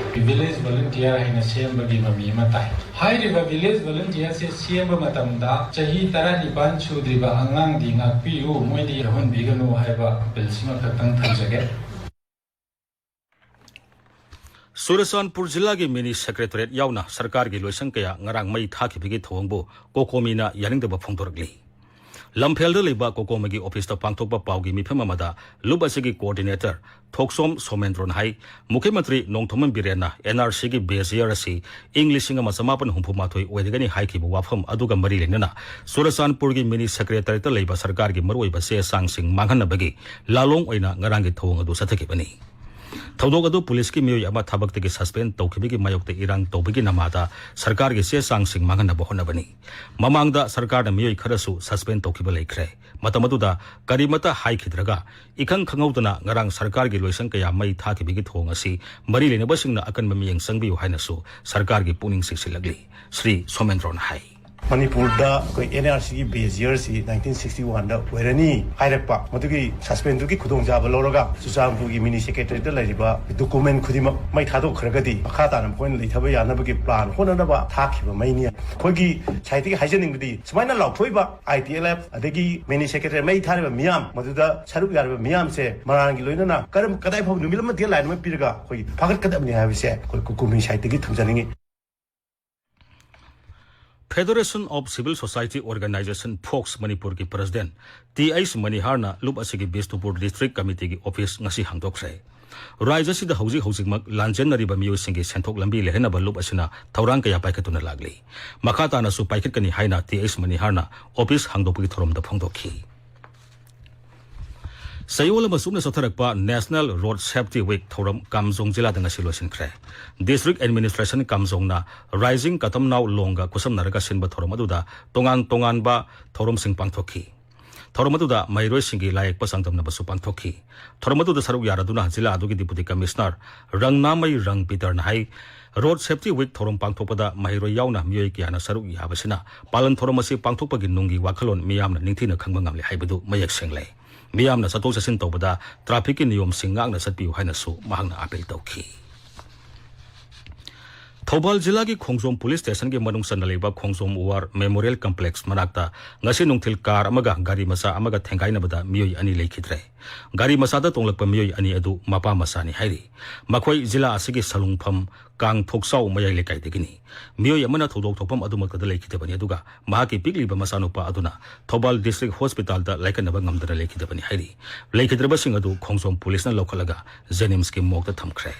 village volunteer ꯍꯥꯏꯅ ꯁꯦꯝꯕꯒꯤ ꯃꯃꯤ ꯑꯃ ꯇꯥꯏ꯫ ꯍꯥꯏꯔꯤꯕ village volunteer ꯁꯦ ꯁꯦꯝꯕ ꯃꯇꯝꯗ ꯆꯍꯤ ꯇꯔꯥꯅꯤꯄꯥꯟ ꯁꯨꯗ꯭ꯔꯤꯕ ꯑꯉꯥꯡꯗꯤ ꯉꯥꯛꯄꯤꯌꯨ, ꯃꯣꯏꯗꯤ ꯌꯥꯎꯍꯟꯕꯤꯒꯅꯨ ꯍꯥꯏꯕ appeal ꯁꯤꯃꯈꯛꯇꯪ ꯊꯝꯖꯒꯦ꯫ ꯆꯨꯔꯆꯥꯟꯄꯨꯔ ꯖꯤꯂꯥꯒꯤ ꯃꯤꯅꯤ ꯁꯦꯀ꯭ꯔꯦꯇꯔꯤꯌꯦꯠ ꯌꯥꯎꯅ ꯁꯔꯀꯥꯔꯒꯤ ꯂꯣꯏꯁꯪ ꯀꯌꯥ ꯉꯔꯥꯡ ꯃꯩ ꯊꯥꯈꯤꯕꯒꯤ ꯊꯧꯑꯣꯡꯕꯨ ꯀꯣꯀꯣꯃꯤꯅ ꯌꯥꯅꯤꯡꯗꯕ ꯐꯣꯡꯗꯣꯔꯛꯂꯤ꯫ ꯂꯝꯐꯦꯜꯗ ꯂꯩꯕ ꯀꯣꯀꯣꯃꯤꯒꯤ ꯑꯣꯐꯤꯁꯇ ꯄꯥꯡꯊꯣꯛꯄ ꯄꯥꯎꯒꯤ ꯃꯤꯐꯝ ꯑꯃꯗ ꯂꯨꯞ ꯑꯁꯤꯒꯤ ꯀꯣꯑꯣꯔꯗꯤꯅꯦꯇꯔ ꯊꯣꯛꯆꯣꯝ ꯁꯣꯃꯦꯟꯗ꯭ꯔꯣꯅ ꯍꯥꯏ, ꯃꯨꯈ꯭ꯌ ꯃꯟꯇ꯭ꯔꯤ ꯅꯣꯡꯊꯣꯝꯕꯝ ꯕꯤꯔꯦꯟꯅ ꯑꯦꯟ ꯑꯥꯔ ꯁꯤꯒꯤ ꯕꯦꯖ ꯌꯤꯌꯔ ꯑꯁꯤ ꯏꯪ ꯂꯤꯁꯤꯡ ꯑꯃ ꯆꯃꯥꯄꯟ ꯍꯨꯝꯐꯨ ꯃꯥꯊꯣꯏ ꯑꯣꯏꯔꯒꯅꯤ ꯍꯥꯏꯈꯤꯕ ꯋꯥꯐꯝ ꯑꯗꯨꯒ ꯃꯔꯤ ꯂꯩꯅꯅ ꯆꯨꯔꯆꯥꯟꯄꯨꯔꯒꯤ ꯃꯤꯅꯤ ꯁꯦꯀ꯭ꯔꯦꯇꯔꯤꯌꯦꯠꯇ ꯂꯩꯕ ꯁꯔꯀꯥꯔꯒꯤ ꯃꯔꯨꯑꯣꯏꯕ ꯆꯦ ꯆꯥꯡꯁꯤꯡ ꯃꯥꯡꯍꯟꯅꯕꯒꯤ ꯂꯥꯂꯣꯡ ꯑꯣꯏꯅ ꯉꯔꯥꯡꯒꯤ ꯊꯧꯑꯣꯡ ꯑꯗꯨ ꯆꯠꯊꯈꯤꯕꯅꯤ꯫ ꯊꯧꯗꯣꯛ ꯑꯗꯨ ꯄꯨꯂꯤꯁꯀꯤ ꯃꯤꯑꯣꯏ ꯑꯃ ꯊꯕꯛꯇꯒꯤ ꯁꯁꯄꯦꯟ ꯇꯧꯈꯤꯕꯒꯤ ꯃꯥꯌꯣꯛꯇ ꯏꯔꯥꯡ ꯇꯧꯕꯒꯤ ꯅꯃꯥꯗ ꯁꯔꯀꯥꯔꯒꯤ ꯆꯦ ꯆꯥꯡꯁꯤꯡ ꯃꯥꯡꯍꯟꯅꯕ ꯍꯣꯠꯅꯕꯅꯤ꯫ ꯃꯃꯥꯡꯗ ꯁꯔꯀꯥꯔꯅ ꯃꯤꯑꯣꯏ ꯈꯔꯁꯨ ꯁꯁꯄꯦꯟ ꯇꯧꯈꯤꯕ ꯂꯩꯈ꯭ꯔꯦ꯫ ꯃꯇꯝ ꯑꯗꯨꯗ ꯀꯔꯤꯃꯠꯇ ꯍꯥꯏꯈꯤꯗ꯭ꯔꯒ ꯏꯈꯪ ꯈꯪꯍꯧꯗꯅ ꯉꯔꯥꯡ ꯁꯔꯀꯥꯔꯒꯤ ꯂꯣꯏꯁꯪ ꯀꯌꯥ ꯃꯩ ꯊꯥꯈꯤꯕꯒꯤ ꯊꯧꯑꯣꯡ ꯑꯁꯤ ꯃꯔꯤ ꯂꯩꯅꯕꯁꯤꯡꯅ ꯑꯀꯟꯕ ꯃꯤꯠꯌꯦꯡ ꯆꯪꯕꯤꯌꯨ ꯍꯥꯏꯅꯁꯨ ꯁꯔꯀꯥꯔꯒꯤ ꯄꯨꯛꯅꯤꯡ ꯆꯤꯡꯁꯤꯜꯂꯛꯂꯤ꯫ ꯁ꯭ꯔꯤ ꯁꯣꯃꯦꯟꯗ꯭ꯔꯣꯅ ꯍꯥꯏ꯫ ꯃꯅꯤꯄꯨꯔꯗ ꯑꯩꯈꯣꯏ ꯑꯦꯟ ꯑꯥꯔ ꯁꯤꯒꯤ ꯕꯦꯖ ꯌꯤꯌꯔꯁꯤ ꯅꯥꯏꯟꯇꯤꯟ ꯁꯤꯛꯁꯇꯤ ꯋꯥꯟꯗ ꯑꯣꯏꯔꯅꯤ ꯍꯥꯏꯔꯛꯄ, ꯃꯗꯨꯒꯤ ꯁꯁꯄꯦꯟꯗꯨꯒꯤ ꯈꯨꯗꯣꯡꯆꯥꯕ ꯂꯧꯔꯒ ꯆꯨꯔꯆꯥꯟꯄꯨꯔꯒꯤ ꯃꯤꯅꯤ ꯁꯦꯀ꯭ꯔꯦꯇꯔꯤꯌꯦꯠꯇ ꯂꯩꯔꯤꯕ ꯗꯣꯀꯨꯃꯦꯟ ꯈꯨꯗꯤꯡꯃꯛ ꯃꯩ ꯊꯥꯗꯣꯛꯈ꯭ꯔꯒꯗꯤ ꯃꯈꯥ ꯇꯥꯅ ꯃꯈꯣꯏꯅ ꯂꯩꯊꯕ ꯌꯥꯅꯕꯒꯤ ꯄ꯭ꯂꯥꯟ ꯍꯣꯠꯅꯅꯕ ꯊꯥꯈꯤꯕ ꯃꯩꯅꯤ꯫ ꯑꯩꯈꯣꯏꯒꯤ ꯁꯥꯏꯠꯇꯒꯤ ꯍꯥꯏꯖꯅꯤꯡꯕꯗꯤ ꯁꯨꯃꯥꯏꯅ ꯂꯥꯎꯊꯣꯛꯏꯕ ꯑꯥꯏ ꯇꯤ ꯑꯦꯜ ꯑꯦꯐ ꯑꯗꯒꯤ ꯃꯤꯅꯤ ꯁꯦꯀ꯭ꯔꯦꯇꯔꯤ ꯃꯩ ꯊꯥꯔꯤꯕ ꯃꯤꯌꯥꯝ, ꯃꯗꯨꯗ ꯁꯔꯨꯛ ꯌꯥꯔꯤꯕ ꯃꯤꯌꯥꯝꯁꯦ ꯃꯔꯥꯟꯒꯤ ꯂꯣꯏꯅꯅ ꯀꯔꯝ, ꯀꯗꯥꯏ ꯐꯥꯎꯕ ꯅꯨꯃꯤꯠ ꯑꯃ deadline ꯑꯃ ꯄꯤꯔꯒ ꯑꯩꯈꯣꯏ ꯐꯥꯒꯠꯀꯗꯕꯅꯤ ꯍꯥꯏꯕꯁꯦ ꯑꯩꯈꯣꯏ ꯀꯣꯀꯣꯃꯤ ꯁꯥꯏꯠꯇꯒꯤ ꯊꯝꯖꯅꯤꯡꯉꯤ꯫ Federation of Civil Society Organization, fox, ꯃꯅꯤꯄꯨꯔꯒꯤ ꯄ꯭ꯔꯁꯤꯗꯦꯟ ꯇꯤ ꯑꯩꯆ ꯃꯅꯤꯍꯥꯔꯅ ꯂꯨꯞ ꯑꯁꯤꯒꯤ ꯕꯤꯁꯅꯨꯄꯨꯔ ꯗꯤꯁꯇ꯭ꯔꯤꯛ ꯀꯃꯤꯇꯤꯒꯤ ꯑꯣꯐꯤꯁ ꯉꯁꯤ ꯍꯥꯡꯗꯣꯛꯈ꯭ꯔꯦ꯫ ꯔꯥꯏꯖ꯭ꯌ ꯑꯁꯤꯗ ꯍꯧꯖꯤꯛ ꯍꯧꯖꯤꯛꯃꯛ ꯂꯥꯟꯖꯦꯟꯅꯔꯤꯕ ꯃꯤꯑꯣꯏꯁꯤꯡꯒꯤ ꯁꯦꯟꯊꯣꯛ ꯂꯝꯕꯤ ꯂꯩꯍꯟꯅꯕ ꯂꯨꯞ ꯑꯁꯤꯅ ꯊꯧꯔꯥꯡ ꯀꯌꯥ ꯄꯥꯏꯈꯠꯇꯨꯅ ꯂꯥꯛꯂꯤ꯫ ꯃꯈꯥ ꯇꯥꯅꯁꯨ ꯄꯥꯏꯈꯠꯀꯅꯤ ꯍꯥꯏꯅ ꯇꯤ ꯑꯩꯆ ꯃꯅꯤꯍꯥꯔꯅ ꯑꯣꯐꯤꯁ ꯍꯥꯡꯗꯣꯛꯄꯒꯤ ꯊꯧꯔꯝꯗ ꯐꯣꯡꯗꯣꯛꯈꯤ꯫ ꯆꯌꯣꯜ ꯑꯃ ꯆꯨꯞꯅ ꯆꯠꯊꯔꯛꯄ National Road Safety Week ꯊꯧꯔꯝ ꯀꯥꯝꯖꯣꯡ ꯖꯤꯂꯥꯗ ꯉꯁꯤ ꯂꯣꯏꯁꯤꯟꯈ꯭ꯔꯦ꯫ ꯗꯤꯁꯇ꯭ꯔꯤꯛ ꯑꯦꯗꯃꯤꯅꯤꯁꯇ꯭ꯔꯦꯁꯟ ꯀꯥꯝꯖꯣꯡꯅ ꯔꯥꯏꯖꯤꯡ ꯀꯇꯝꯅꯥꯎ ꯂꯣꯡꯒ ꯈꯨꯠꯁꯝꯅꯔꯒ ꯁꯤꯟꯕ ꯊꯧꯔꯝ ꯑꯗꯨꯗ ꯇꯣꯉꯥꯟ ꯇꯣꯉꯥꯟꯕ ꯊꯧꯔꯝꯁꯤꯡ ꯄꯥꯡꯊꯣꯛꯈꯤ꯫ ꯊꯧꯔꯝ ꯑꯗꯨꯗ ꯃꯍꯩꯔꯣꯏꯁꯤꯡꯒꯤ ꯂꯥꯏꯌꯦꯛꯄ ꯆꯥꯡꯗꯝꯅꯕꯁꯨ ꯄꯥꯡꯊꯣꯛꯈꯤ꯫ ꯊꯧꯔꯝ ꯑꯗꯨꯗ ꯁꯔꯨꯛ ꯌꯥꯔꯗꯨꯅ ꯖꯤꯂꯥ ꯑꯗꯨꯒꯤ ꯗꯤꯄꯨꯇꯤ ꯀꯃꯤꯁꯅꯔ ꯔꯪꯅꯥꯃꯩ ꯔꯪ ꯄꯤꯇꯔꯅ ꯍꯥꯏ, Road Safety Week ꯊꯧꯔꯝ ꯄꯥꯡꯊꯣꯛꯄꯗ ꯃꯍꯩꯔꯣꯏ ꯌꯥꯎꯅ ꯃꯤꯑꯣꯏ ꯀꯌꯥꯅ ꯁꯔꯨꯛ ꯌꯥꯕꯁꯤꯅ ꯄꯥꯂꯟ ꯊꯧꯔꯝ ꯑꯁꯤ ꯄꯥꯡꯊꯣꯛꯄꯒꯤ ꯅꯨꯡꯒꯤ ꯋꯥꯈꯜꯂꯣꯟ ꯃꯤꯌꯥꯝꯅ ꯅꯤꯡꯊꯤꯅ ꯈꯪꯕ ꯉꯝꯂꯦ ꯍꯥꯏꯕꯗꯨ ꯃꯌꯦꯛ ꯁꯦꯡꯂꯦ꯫ ꯃꯤꯌꯥꯝꯅ ꯆꯠꯊꯣꯛ ꯆꯠꯁꯤꯟ ꯇꯧꯕꯗ ꯇ꯭ꯔꯥꯐꯤꯛꯀꯤ ꯅꯤꯌꯣꯝꯁꯤꯡ ꯉꯥꯛꯅ ꯆꯠꯄꯤꯌꯨ ꯍꯥꯏꯅꯁꯨ ꯃꯍꯥꯛꯅ ꯑꯥꯄꯤꯜ ꯇꯧꯈꯤ꯫ ꯊꯧꯕꯥꯜ ꯖꯤꯂꯥꯒꯤ ꯈꯣꯡꯖꯣꯝ ꯄꯨꯂꯤꯁ ꯁ꯭ꯇꯦꯁꯟꯒꯤ ꯃꯅꯨꯡ ꯆꯟꯅ ꯂꯩꯕ ꯈꯣꯡꯖꯣꯝ ꯋꯥꯔ ꯃꯦꯃꯣꯔꯤꯌꯦꯜ ꯀꯝꯄ꯭ꯂꯦꯛꯁ ꯃꯅꯥꯛꯇ ꯉꯁꯤ ꯅꯨꯡꯊꯤꯜ ꯀꯥꯔ ꯑꯃꯒ ꯒꯥꯔꯤ ꯃꯆꯥ ꯑꯃꯒ ꯊꯦꯡꯒꯥꯏꯅꯕꯗ ꯃꯤꯑꯣꯏ ꯑꯅꯤ ꯂꯩꯈꯤꯗ꯭ꯔꯦ꯫ ꯒꯥꯔꯤ ꯃꯆꯥꯗ ꯇꯣꯡꯂꯛꯄ ꯃꯤꯑꯣꯏ ꯑꯅꯤ ꯑꯗꯨ ꯃꯄꯥ ꯃꯆꯥꯅꯤ ꯍꯥꯏꯔꯤ꯫ ꯃꯈꯣꯏ ꯖꯤꯂꯥ ꯑꯁꯤꯒꯤ ꯁꯂꯨꯡꯐꯝ ꯀꯥꯡꯊꯣꯛꯆꯥꯎ ꯃꯌꯥꯏ ꯂꯩꯀꯥꯏꯗꯒꯤꯅꯤ꯫ ꯃꯤꯑꯣꯏ ꯑꯃꯅ ꯊꯧꯗꯣꯛ ꯊꯣꯛꯐꯝ ꯑꯗꯨꯃꯛꯇꯗ ꯂꯩꯈꯤꯗꯕꯅꯤ, ꯑꯗꯨꯒ ꯃꯍꯥꯛꯀꯤ ꯄꯤꯛꯂꯤꯕ ꯃꯆꯥꯅꯨꯄꯥ ꯑꯗꯨꯅ ꯊꯧꯕꯥꯜ ꯗꯤꯁꯇ꯭ꯔꯤꯛ ꯍꯣꯁꯄꯤꯇꯥꯜꯗ ꯂꯥꯏꯀꯠꯅꯕ ꯉꯝꯗꯅ ꯂꯩꯈꯤꯗꯕꯅꯤ ꯍꯥꯏꯔꯤ꯫ ꯂꯩꯈꯤꯗ꯭ꯔꯕꯁꯤꯡ ꯑꯗꯨ ꯈꯣꯡꯖꯣꯝ ꯄꯨꯂꯤꯁꯅ ꯂꯧꯈꯠꯂꯒ ꯖꯦꯅꯤꯝꯁꯀꯤ ꯃꯣꯔꯒꯇ ꯊꯝꯈ꯭ꯔꯦ꯫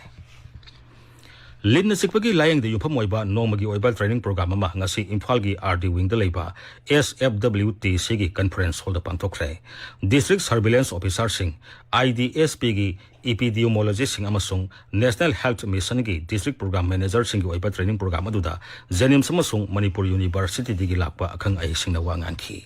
ꯂꯤꯟꯅ ꯆꯤꯛꯄꯒꯤ ꯂꯥꯌꯦꯡꯗ ꯌꯨꯝꯐꯝ ꯑꯣꯏꯕ ꯅꯣꯡꯃꯒꯤ ꯑꯣꯏꯕ ꯇ꯭ꯔꯦꯅꯤꯡ ꯄ꯭ꯔꯣꯒ꯭ꯔꯥꯝ ꯑꯃ ꯉꯁꯤ ꯏꯝꯐꯥꯜꯒꯤ ꯑꯥꯔ ꯗꯤ ꯋꯤꯡꯗ ꯂꯩꯕ ꯑꯦꯁ ꯑꯦꯐ ꯗꯕ꯭ꯂꯤꯎ ꯇꯤ ꯁꯤꯒꯤ ꯀꯟꯐꯔꯦꯟꯁ ꯍꯣꯜꯗ ꯄꯥꯡꯊꯣꯛꯈ꯭ꯔꯦ꯫ District surveillance ꯑꯣꯐꯤꯁꯥꯔꯁꯤꯡ, I D S ꯄꯤꯒꯤ ꯏꯄꯤꯗꯤꯑꯣꯃꯣꯂꯣꯖꯤꯁꯁꯤꯡ ꯑꯃꯁꯨꯡ ꯅꯦꯁꯅꯦꯜ ꯍꯦꯜꯊ ꯃꯤꯁꯟꯒꯤ ꯗꯤꯁꯇ꯭ꯔꯤꯛ ꯄ꯭ꯔꯣꯒ꯭ꯔꯥꯝ ꯃꯦꯅꯦꯖꯔꯁꯤꯡꯒꯤ ꯑꯣꯏꯕ ꯇ꯭ꯔꯦꯅꯤꯡ ꯄ꯭ꯔꯣꯒ꯭ꯔꯥꯝ ꯑꯗꯨꯗ ꯖꯦꯅꯤꯝꯁ ꯑꯃꯁꯨꯡ ꯃꯅꯤꯄꯨꯔ ꯌꯨꯅꯤꯚꯔꯁꯤꯇꯤꯗꯒꯤ ꯂꯥꯛꯄ ꯑꯈꯪ ꯑꯍꯩꯁꯤꯡꯅ ꯋꯥ ꯉꯥꯡꯈꯤ꯫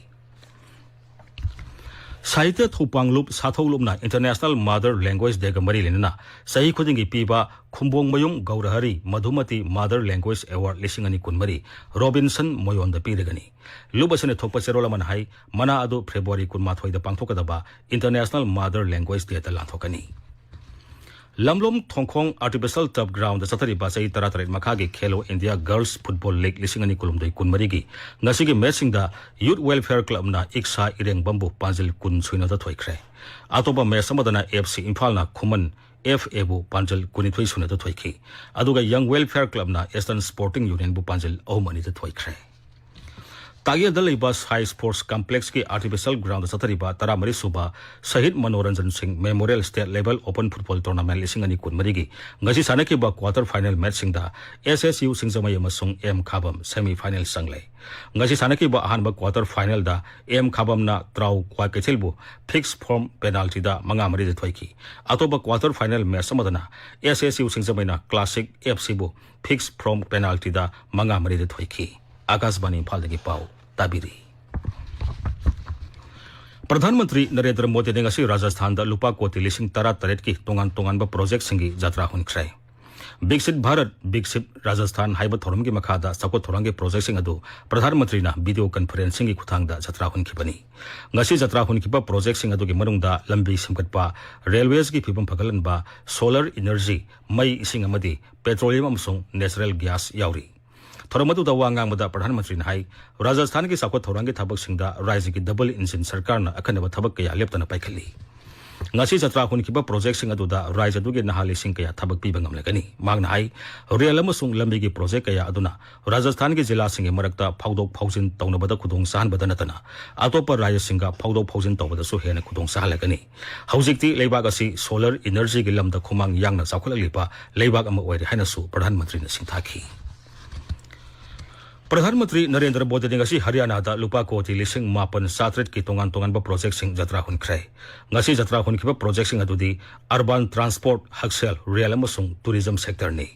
ꯁꯥꯍꯤꯇ꯭ꯌ ꯊꯧꯄꯥꯡꯂꯨꯞ ꯁꯥꯊꯧ ꯂꯨꯞꯅ ꯏꯟꯇꯔꯅꯦꯁꯅꯦꯜ ꯃꯥꯗꯔ ꯂꯦꯡꯒ꯭ꯋꯦꯖ ꯗꯦꯒ ꯃꯔꯤ ꯂꯩꯅꯅ ꯆꯍꯤ ꯈꯨꯗꯤꯡꯒꯤ ꯄꯤꯕ ꯈꯨꯝꯕꯣꯡꯃꯌꯨꯝ ꯒꯧꯔꯍꯔꯤ ꯃꯙꯨꯃꯇꯤ ꯃꯥꯗꯔ ꯂꯦꯡꯒ꯭ꯋꯦꯖ ꯑꯦꯋꯥꯔꯗ ꯂꯤꯁꯤꯡ ꯑꯅꯤ ꯀꯨꯟꯃꯔꯤ ꯔꯣꯕꯤꯟꯁꯟ ꯃꯣꯌꯣꯟꯗ ꯄꯤꯔꯒꯅꯤ꯫ ꯂꯨꯞ ꯑꯁꯤꯅ ꯊꯣꯛꯄ ꯆꯦꯔꯣꯜ ꯑꯃꯅ ꯍꯥꯏ, ꯃꯅꯥ ꯑꯗꯨ ꯐꯦꯕ꯭ꯔꯨꯋꯥꯔꯤ ꯀꯨꯟꯃꯥꯊꯣꯏꯗ ꯄꯥꯡꯊꯣꯛꯀꯗꯕ ꯏꯟꯇꯔꯅꯦꯁꯅꯦꯜ ꯃꯥꯗꯔ ꯂꯦꯡꯒ꯭ꯋꯦꯖ ꯗꯦꯗ ꯂꯥꯟꯊꯣꯛꯀꯅꯤ꯫ ꯂꯝꯂꯣꯡ ꯊꯣꯡꯈꯣꯡ ꯑꯥꯔꯇꯤꯐꯤꯁꯦꯜ ꯇꯔꯐ ꯒ꯭ꯔꯥꯎꯟꯗ ꯆꯠꯊꯔꯤꯕ ꯆꯍꯤ ꯇꯔꯥꯇꯔꯦꯠ ꯃꯈꯥꯒꯤ ꯈꯦꯂꯣ ꯏꯟꯗꯤꯌꯥ ꯒꯔꯜꯁ ꯐꯨꯠꯕꯣꯜ ꯂꯤꯒ ꯂꯤꯁꯤꯡ ꯑꯅꯤ ꯀꯨꯟꯍꯨꯝꯗꯣꯏ ꯀꯨꯟꯃꯔꯤꯒꯤ ꯉꯁꯤꯒꯤ ꯃꯦꯆꯁꯤꯡꯗ ꯌꯨꯠ ꯋꯦꯜꯐꯤꯌꯔ ꯀ꯭ꯂꯕꯅ ꯏꯛꯁꯥ ꯏꯔꯦꯡꯕꯝꯕꯨ ꯄꯥꯟꯖꯤꯜ ꯀꯨꯟ ꯁꯨꯏꯅꯗ ꯊꯣꯏꯈ꯭ꯔꯦ꯫ ꯑꯇꯣꯞꯄ ꯃꯦꯆ ꯑꯃꯗꯅ ꯑꯦꯐ ꯁꯤ ꯏꯝꯐꯥꯜꯅ ꯈꯨꯃꯟ ꯑꯦꯐ ꯑꯦꯕꯨ ꯄꯥꯟꯖꯤꯜ ꯀꯨꯟꯅꯤꯊꯣꯏ ꯁꯨꯏꯅꯗ ꯊꯣꯏꯈꯤ꯫ ꯑꯗꯨꯒ ꯌꯪ ꯋꯦꯜꯐꯤꯌꯔ ꯀ꯭ꯂꯕꯅ ꯏꯁꯇꯔꯟ ꯁ꯭ꯄꯣꯔꯇꯤꯡ ꯌꯨꯅꯤꯌꯟꯕꯨ ꯄꯥꯟꯖꯤꯜ ꯑꯍꯨꯝ ꯑꯅꯤꯗ ꯊꯣꯏꯈ꯭ꯔꯦ꯫ ꯇꯥꯛꯌꯦꯜꯗ ꯂꯩꯕ ꯁꯥꯏ ꯁ꯭ꯄꯣꯔꯠꯁ ꯀꯝꯄ꯭ꯂꯦꯛꯁꯀꯤ ꯑꯥꯔꯇꯤꯐꯤꯁꯤꯌꯦꯜ ꯒ꯭ꯔꯥꯎꯟꯗ ꯆꯠꯊꯔꯤꯕ ꯇꯔꯥꯃꯔꯤ ꯁꯨꯕ ꯁꯍꯤꯗ ꯃꯅꯣꯔꯟꯖꯟ ꯁꯤꯡ memorial state level open football tournament ꯂꯤꯁꯤꯡ ꯑꯅꯤ ꯀꯨꯟꯃꯔꯤꯒꯤ ꯉꯁꯤ ꯁꯥꯟꯅꯈꯤꯕ ꯀ꯭ꯋꯥꯇꯔ ꯐꯥꯏꯅꯦꯜ ꯃꯦꯆꯁꯤꯡꯗ ꯑꯦꯁ ꯑꯦꯁ ꯌꯨ ꯁꯤꯡꯖꯃꯩ ꯑꯃꯁꯨꯡ ꯑꯦꯝ ꯈꯥꯕꯝ ꯁꯦꯃꯤ ꯐꯥꯏꯅꯦꯜ ꯆꯪꯂꯦ꯫ ꯉꯁꯤ ꯁꯥꯟꯅꯈꯤꯕ ꯑꯍꯥꯟꯕ ꯀ꯭ꯋꯥꯇꯔ ꯐꯥꯏꯅꯦꯜꯗ ꯑꯦꯝ ꯈꯥꯕꯝꯅ ꯇ꯭ꯔꯥꯎ ꯀ꯭ꯋꯥꯀꯩꯊꯦꯜꯕꯨ ꯐꯤꯛꯁ ꯐꯣꯔꯝ ꯄꯦꯅꯥꯜꯇꯤꯗ ꯃꯉꯥ ꯃꯔꯤꯗ ꯊꯣꯏꯈꯤ꯫ ꯑꯇꯣꯞꯄ ꯀ꯭ꯋꯥꯇꯔ ꯐꯥꯏꯅꯦꯜ ꯃꯦꯆ ꯑꯃꯗꯅ ꯑꯦꯁ ꯑꯦꯁ ꯌꯨ ꯁꯤꯡꯖꯃꯩꯅ ꯀ꯭ꯂꯥꯁꯤꯛ ꯑꯦꯐ ꯁꯤꯕꯨ ꯐꯤꯛꯁ ꯐꯣꯔꯝ ꯄꯦꯅꯥꯜꯇꯤꯗ ꯃꯉꯥ ꯃꯔꯤꯗ ꯊꯣꯏꯈꯤ꯫ ꯑꯀꯥꯁꯕꯥꯅꯤ ꯏꯝꯐꯥꯜꯗꯒꯤ ꯄꯥꯎ ꯇꯥꯕꯤꯔꯤ꯫ ꯄ꯭ꯔꯙꯥꯟ ꯃꯟꯇ꯭ꯔꯤ ꯅꯔꯦꯟꯗ꯭ꯔ ꯃꯣꯗꯤꯅ ꯉꯁꯤ ꯔꯥꯖꯁꯊꯥꯟꯗ ꯂꯨꯄꯥ ꯀꯣꯇꯤ ꯂꯤꯁꯤꯡ ꯇꯔꯥ ꯇꯔꯦꯠꯀꯤ ꯇꯣꯉꯥꯟ ꯇꯣꯉꯥꯟꯕ ꯄ꯭ꯔꯣꯖꯦꯛꯁꯤꯡꯒꯤ ꯖꯇ꯭ꯔꯥ ꯍꯨꯟꯈ꯭ꯔꯦ꯫ ꯕꯤꯛꯁꯤꯠ ꯚꯥꯔꯠ, ꯕꯤꯛꯁꯤꯠ ꯔꯥꯖꯁꯊꯥꯟ ꯍꯥꯏꯕ ꯊꯧꯔꯝꯒꯤ ꯃꯈꯥꯗ ꯆꯥꯎꯈꯠ ꯊꯧꯔꯥꯡꯒꯤ ꯄ꯭ꯔꯣꯖꯦꯛꯁꯤꯡ ꯑꯗꯨ ꯄ꯭ꯔꯙꯥꯟ ꯃꯟꯇ꯭ꯔꯤꯅ ꯚꯤꯗꯤꯑꯣ ꯀꯟꯐꯔꯦꯟꯁꯤꯡꯒꯤ ꯈꯨꯠꯊꯥꯡꯗ ꯖꯇ꯭ꯔꯥ ꯍꯨꯟꯈꯤꯕꯅꯤ꯫ ꯉꯁꯤ ꯖꯇ꯭ꯔꯥ ꯍꯨꯟꯈꯤꯕ ꯄ꯭ꯔꯣꯖꯦꯛꯁꯤꯡ ꯑꯗꯨꯒꯤ ꯃꯅꯨꯡꯗ ꯂꯝꯕꯤ ꯁꯦꯝꯒꯠꯄ, ꯔꯦꯜꯋꯦꯁꯀꯤ ꯐꯤꯕꯝ ꯐꯒꯠꯍꯟꯕ, ꯁꯣꯂꯔ ꯏꯅꯔꯖꯤ, ꯃꯩ, ꯏꯁꯤꯡ ꯑꯃꯗꯤ ꯄꯦꯇ꯭ꯔꯣꯂꯤꯌꯝ ꯑꯃꯁꯨꯡ ꯅꯦꯆꯔꯦꯜ ꯒ꯭ꯌꯥꯁ ꯌꯥꯎꯔꯤ꯫ ꯊꯧꯔꯝ ꯑꯗꯨꯗ ꯋꯥ ꯉꯥꯡꯕꯗ ꯄ꯭ꯔꯙꯥꯟ ꯃꯟꯇ꯭ꯔꯤꯅ ꯍꯥꯏ, ꯔꯥꯖꯁꯊꯥꯟꯒꯤ ꯆꯥꯎꯈꯠ ꯊꯧꯔꯥꯡꯒꯤ ꯊꯕꯛꯁꯤꯡꯗ ꯔꯥꯖ꯭ꯌꯒꯤ ꯗꯕꯜ ꯏꯟꯖꯤꯟ ꯁꯔꯀꯥꯔꯅ ꯑꯈꯟꯅꯕ ꯊꯕꯛ ꯀꯌꯥ ꯂꯦꯞꯇꯅ ꯄꯥꯏꯈꯠꯂꯤ꯫ ꯉꯁꯤ ꯖꯇ꯭ꯔꯥ ꯍꯨꯟꯈꯤꯕ ꯄ꯭ꯔꯣꯖꯦꯛꯁꯤꯡ ꯑꯗꯨꯗ ꯔꯥꯖ꯭ꯌ ꯑꯗꯨꯒꯤ ꯅꯍꯥ ꯂꯤꯁꯤꯡ ꯀꯌꯥ ꯊꯕꯛ ꯄꯤꯕ ꯉꯝꯂꯒꯅꯤ꯫ ꯃꯍꯥꯛꯅ ꯍꯥꯏ, ꯔꯦꯜ ꯑꯃꯁꯨꯡ ꯂꯝꯕꯤꯒꯤ ꯄ꯭ꯔꯣꯖꯦꯛ ꯀꯌꯥ ꯑꯗꯨꯅ ꯔꯥꯖꯁꯊꯥꯟꯒꯤ ꯖꯤꯂꯥꯁꯤꯡꯒꯤ ꯃꯔꯛꯇ ꯐꯥꯎꯗꯣꯛ ꯐꯥꯎꯖꯤꯟ ꯇꯧꯅꯕꯗ ꯈꯨꯗꯣꯡ ꯆꯥꯍꯟꯕꯗ ꯅꯠꯇꯅ ꯑꯇꯣꯞꯄ ꯔꯥꯖ꯭ꯌꯁꯤꯡꯒ ꯐꯥꯎꯗꯣꯛ ꯐꯥꯎꯖꯤꯟ ꯇꯧꯕꯗꯁꯨ ꯍꯦꯟꯅ ꯈꯨꯗꯣꯡ ꯆꯥꯍꯜꯂꯒꯅꯤ꯫ ꯍꯧꯖꯤꯛꯇꯤ ꯂꯩꯕꯥꯛ ꯑꯁꯤ ꯁꯣꯂꯔ ꯏꯅꯔꯖꯤꯒꯤ ꯂꯝꯗ ꯈꯨꯃꯥꯡ ꯌꯥꯡꯅ ꯆꯥꯎꯈꯠꯂꯛꯂꯤꯕ ꯂꯩꯕꯥꯛ ꯑꯃ ꯑꯣꯏꯔꯦ ꯍꯥꯏꯅꯁꯨ ꯄ꯭ꯔꯙꯥꯟ ꯃꯟꯇ꯭ꯔꯤꯅ ꯁꯤꯡꯊꯥꯈꯤ꯫ ꯄ꯭ꯔꯙꯥꯟ ꯃꯟꯇ꯭ꯔꯤ ꯅꯔꯦꯟꯗ꯭ꯔ ꯃꯣꯗꯤꯅ ꯉꯁꯤ ꯍꯔꯤꯌꯥꯅꯥꯗ ꯂꯨꯄꯥ ꯀꯣꯇꯤ ꯂꯤꯁꯤꯡ ꯃꯥꯄꯟ ꯆꯥꯇ꯭ꯔꯦꯠꯀꯤ ꯇꯣꯉꯥꯟ ꯇꯣꯉꯥꯟꯕ ꯄ꯭ꯔꯣꯖꯦꯛꯁꯤꯡ ꯖꯇ꯭ꯔꯥ ꯍꯨꯟꯈ꯭ꯔꯦ꯫ ꯉꯁꯤ ꯖꯇ꯭ꯔꯥ ꯍꯨꯟꯈꯤꯕ ꯄ꯭ꯔꯣꯖꯦꯛꯁꯤꯡ ꯑꯗꯨꯗꯤ ꯑꯔꯕꯥꯟ ꯇ꯭ꯔꯥꯟꯁꯄꯣꯔꯠ, ꯍꯛꯁꯦꯜ, ꯔꯦꯜ ꯑꯃꯁꯨꯡ ꯇꯨꯔꯤꯖꯝ ꯁꯦꯛꯇꯔꯅꯤ꯫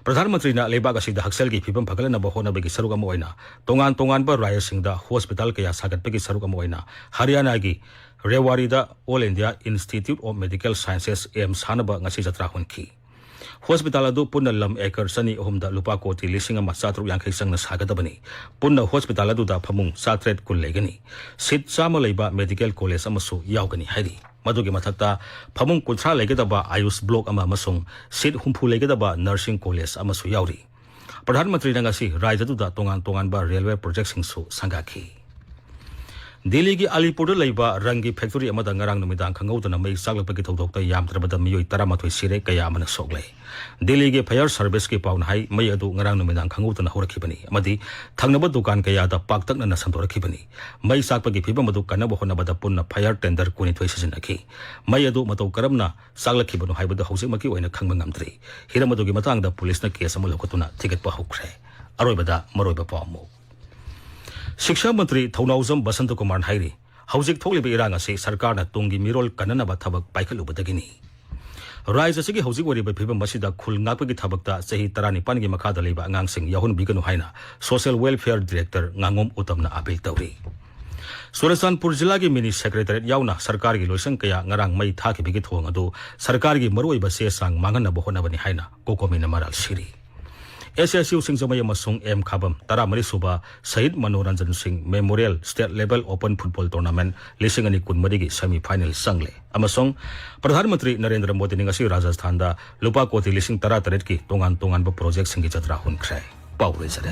ꯄ꯭ꯔꯙꯥꯟ ꯃꯟꯇ꯭ꯔꯤꯅ ꯂꯩꯕꯥꯛ ꯑꯁꯤꯗ ꯍꯛꯁꯦꯜꯒꯤ ꯐꯤꯕꯝ ꯐꯒꯠꯍꯟꯅꯕ ꯍꯣꯠꯅꯕꯒꯤ ꯁꯔꯨꯛ ꯑꯃ ꯑꯣꯏꯅ ꯇꯣꯉꯥꯟ ꯇꯣꯉꯥꯟꯕ ꯔꯥꯖ꯭ꯌꯁꯤꯡꯗ ꯍꯣꯁꯄꯤꯇꯥꯜ ꯀꯌꯥ ꯁꯥꯒꯠꯄꯒꯤ ꯁꯔꯨꯛ ꯑꯃ ꯑꯣꯏꯅ ꯍꯔꯤꯌꯥꯅꯥꯒꯤ ꯔꯦꯋꯥꯔꯤꯗ All India Institute of Medical Sciences, AIMS ꯁꯥꯅꯕ ꯉꯁꯤ ꯖꯇ꯭ꯔꯥ ꯍꯨꯟꯈꯤ꯫ ꯍꯣꯁꯄꯤꯇꯥꯜ ꯑꯗꯨ ꯄꯨꯟꯅ ꯂꯝ ꯑꯦꯀꯔ ꯆꯅꯤ ꯑꯍꯨꯝꯗ ꯂꯨꯄꯥ ꯀꯣꯇꯤ ꯂꯤꯁꯤꯡ ꯑꯃ ꯆꯥꯇ꯭ꯔꯨꯛ ꯌꯥꯡꯈꯩ ꯆꯪꯅ ꯁꯥꯒꯗꯕꯅꯤ꯫ ꯄꯨꯟꯅ ꯍꯣꯁꯄꯤꯇꯥꯜ ꯑꯗꯨꯗ ꯐꯃꯨꯡ ꯆꯥꯇ꯭ꯔꯦꯠ ꯀꯨꯟ ꯂꯩꯒꯅꯤ꯫ ꯁꯤꯠ ꯆꯥꯝꯃ ꯂꯩꯕ ꯃꯦꯗꯤꯀꯦꯜ ꯀꯣꯂꯦꯖ ꯑꯃꯁꯨ ꯌꯥꯎꯒꯅꯤ ꯍꯥꯏꯔꯤ꯫ ꯃꯗꯨꯒꯤ ꯃꯊꯛꯇ ꯐꯃꯨꯡ ꯀꯨꯟꯊ꯭ꯔꯥ ꯂꯩꯒꯗꯕ ꯑꯌꯨꯁ ꯕ꯭ꯂꯣꯛ ꯑꯃ ꯑꯃꯁꯨꯡ ꯁꯤꯠ ꯍꯨꯝꯐꯨ ꯂꯩꯒꯗꯕ ꯅꯔꯁꯤꯡ ꯀꯣꯂꯦꯖ ꯑꯃꯁꯨ ꯌꯥꯎꯔꯤ꯫ ꯄ꯭ꯔꯙꯥꯟ ꯃꯟꯇ꯭ꯔꯤꯅ ꯉꯁꯤ ꯔꯥꯖ꯭ꯌ ꯑꯗꯨꯗ ꯇꯣꯉꯥꯟ ꯇꯣꯉꯥꯟꯕ ꯔꯦꯜꯋꯦ ꯄ꯭ꯔꯣꯖꯦꯛꯁꯤꯡꯁꯨ ꯁꯪꯒꯥꯈꯤ꯫ ꯗꯤꯜꯂꯤꯒꯤ ꯑꯂꯤꯄꯨꯔꯗ ꯂꯩꯕ ꯔꯪꯒꯤ ꯐꯦꯛꯇꯣꯔꯤ ꯑꯃꯗ ꯉꯔꯥꯡ ꯅꯨꯃꯤꯗꯥꯡ ꯈꯪꯍꯧꯗꯅ ꯃꯩ ꯆꯥꯛꯂꯛꯄꯒꯤ ꯊꯧꯗꯣꯛꯇ ꯌꯥꯝꯗ꯭ꯔꯕꯗ ꯃꯤꯑꯣꯏ ꯇꯔꯥꯃꯥꯊꯣꯏ ꯁꯤꯔꯦ, ꯀꯌꯥ ꯑꯃꯅ ꯁꯣꯛꯂꯦ꯫ ꯗꯤꯜꯂꯤꯒꯤ ꯐꯥꯌꯔ ꯁꯔꯚꯤꯁꯀꯤ ꯄꯥꯎꯅ ꯍꯥꯏ, ꯃꯩ ꯑꯗꯨ ꯉꯔꯥꯡ ꯅꯨꯃꯤꯗꯥꯡ ꯈꯪꯍꯧꯗꯅ ꯍꯧꯔꯛꯈꯤꯕꯅꯤ ꯑꯃꯗꯤ ꯊꯪꯅꯕ ꯗꯨꯀꯥꯟ ꯀꯌꯥꯗ ꯄꯥꯛꯇꯛꯅꯅ ꯁꯟꯗꯣꯔꯛꯈꯤꯕꯅꯤ꯫ ꯃꯩ ꯆꯥꯛꯄꯒꯤ ꯐꯤꯕꯝ ꯑꯗꯨ ꯀꯟꯅꯕ ꯍꯣꯠꯅꯕꯗ ꯄꯨꯟꯅ ꯐꯥꯌꯔ ꯇꯦꯟꯗꯔ ꯀꯨꯟꯅꯤꯊꯣꯏ ꯁꯤꯖꯤꯟꯅꯈꯤ꯫ ꯃꯩ ꯑꯗꯨ ꯃꯇꯧ ꯀꯔꯝꯅ ꯆꯥꯛꯂꯛꯈꯤꯕꯅꯣ ꯍꯥꯏꯕꯗꯨ ꯍꯧꯖꯤꯛꯃꯛꯀꯤ ꯑꯣꯏꯅ ꯈꯪꯕ ꯉꯝꯗ꯭ꯔꯤ꯫ ꯍꯤꯔꯝ ꯑꯗꯨꯒꯤ ꯃꯇꯥꯡꯗ ꯄꯨꯂꯤꯁꯅ ꯀꯦꯁ ꯑꯃ ꯂꯧꯈꯠꯇꯨꯅ ꯊꯤꯒꯠꯄ ꯍꯧꯈ꯭ꯔꯦ꯫ ꯑꯔꯣꯏꯕꯗ ꯃꯔꯨꯑꯣꯏꯕ ꯄꯥꯎ ꯑꯃꯨꯛ꯫ ꯁꯤꯛꯁꯥ ꯃꯟꯇ꯭ꯔꯤ ꯊꯧꯅꯥꯎꯖꯝ ꯕꯁꯟꯇ ꯀꯨꯃꯥꯔꯅ ꯍꯥꯏꯔꯤ, ꯍꯧꯖꯤꯛ ꯊꯣꯛꯂꯤꯕ ꯏꯔꯥꯡ ꯑꯁꯤ ꯁꯔꯀꯥꯔꯅ ꯇꯨꯡꯒꯤ ꯃꯤꯔꯣꯜ ꯀꯟꯅꯅꯕ ꯊꯕꯛ ꯄꯥꯏꯈꯠꯂꯨꯕꯗꯒꯤꯅꯤ꯫ ꯔꯥꯖ꯭ꯌ ꯑꯁꯤꯒꯤ ꯍꯧꯖꯤꯛ ꯑꯣꯏꯔꯤꯕ ꯐꯤꯕꯝ ꯑꯁꯤꯗ ꯈꯨꯜ ꯉꯥꯛꯄꯒꯤ ꯊꯕꯛꯇ ꯆꯍꯤ ꯇꯔꯥꯅꯤꯄꯥꯟꯒꯤ ꯃꯈꯥꯗ ꯂꯩꯕ ꯑꯉꯥꯡꯁꯤꯡ ꯌꯥꯎꯍꯟꯕꯤꯒꯅꯨ ꯍꯥꯏꯅ ꯁꯣꯁꯤꯌꯦꯜ ꯋꯦꯜꯐꯤꯌꯔ ꯗꯤꯔꯦꯛꯇꯔ ꯉꯥꯉꯣꯝ ꯎꯇꯝꯅ ꯑꯥꯄꯤꯜ ꯇꯧꯔꯤ꯫ ꯆꯨꯔꯆꯥꯟꯄꯨꯔ ꯖꯤꯂꯥꯒꯤ ꯃꯤꯅꯤ ꯁꯦꯀ꯭ꯔꯦꯇꯔꯤꯌꯦꯠ ꯌꯥꯎꯅ ꯁꯔꯀꯥꯔꯒꯤ ꯂꯣꯏꯁꯪ ꯀꯌꯥ ꯉꯔꯥꯡ ꯃꯩ ꯊꯥꯈꯤꯕꯒꯤ ꯊꯧꯑꯣꯡ ꯑꯗꯨ ꯁꯔꯀꯥꯔꯒꯤ ꯃꯔꯨꯑꯣꯏꯕ ꯆꯦ ꯆꯥꯡ ꯃꯥꯡꯍꯟꯅꯕ ꯍꯣꯠꯅꯕꯅꯤ ꯍꯥꯏꯅ ꯀꯣꯀꯣꯃꯤꯅ ꯃꯔꯥꯜ ꯁꯤꯔꯤ꯫ ꯑꯦꯁ ꯑꯦꯁ ꯌꯨ ꯁꯤꯡꯖꯃꯩ ꯑꯃꯁꯨꯡ ꯑꯦꯝ ꯈꯥꯕꯝ ꯇꯔꯥꯃꯔꯤ ꯁꯨꯕ ꯁꯍꯤꯗ ꯃꯅꯣꯔꯟꯖꯟ ꯁꯤꯡ memorial state level open football tournament ꯂꯤꯁꯤꯡ ꯑꯅꯤ ꯀꯨꯟꯃꯔꯤꯒꯤ ꯁꯦꯃꯤ ꯐꯥꯏꯅꯦꯜ ꯆꯪꯂꯦ ꯑꯃꯁꯨꯡ ꯄ꯭ꯔꯙꯥꯟ ꯃꯟꯇ꯭ꯔꯤ ꯅꯔꯦꯟꯗ꯭ꯔ ꯃꯣꯗꯤꯅ ꯉꯁꯤ ꯔꯥꯖꯁꯊꯥꯟꯗ ꯂꯨꯄꯥ ꯀꯣꯇꯤ ꯂꯤꯁꯤꯡ ꯇꯔꯥꯇꯔꯦꯠꯀꯤ ꯇꯣꯉꯥꯟ ꯇꯣꯉꯥꯟꯕ ꯄ꯭ꯔꯣꯖꯦꯛꯁꯤꯡꯒꯤ ꯖꯇ꯭ꯔꯥ ꯍꯨꯟꯈ꯭ꯔꯦ꯫ ꯄꯥꯎ ꯂꯣꯏꯖꯔꯦ꯫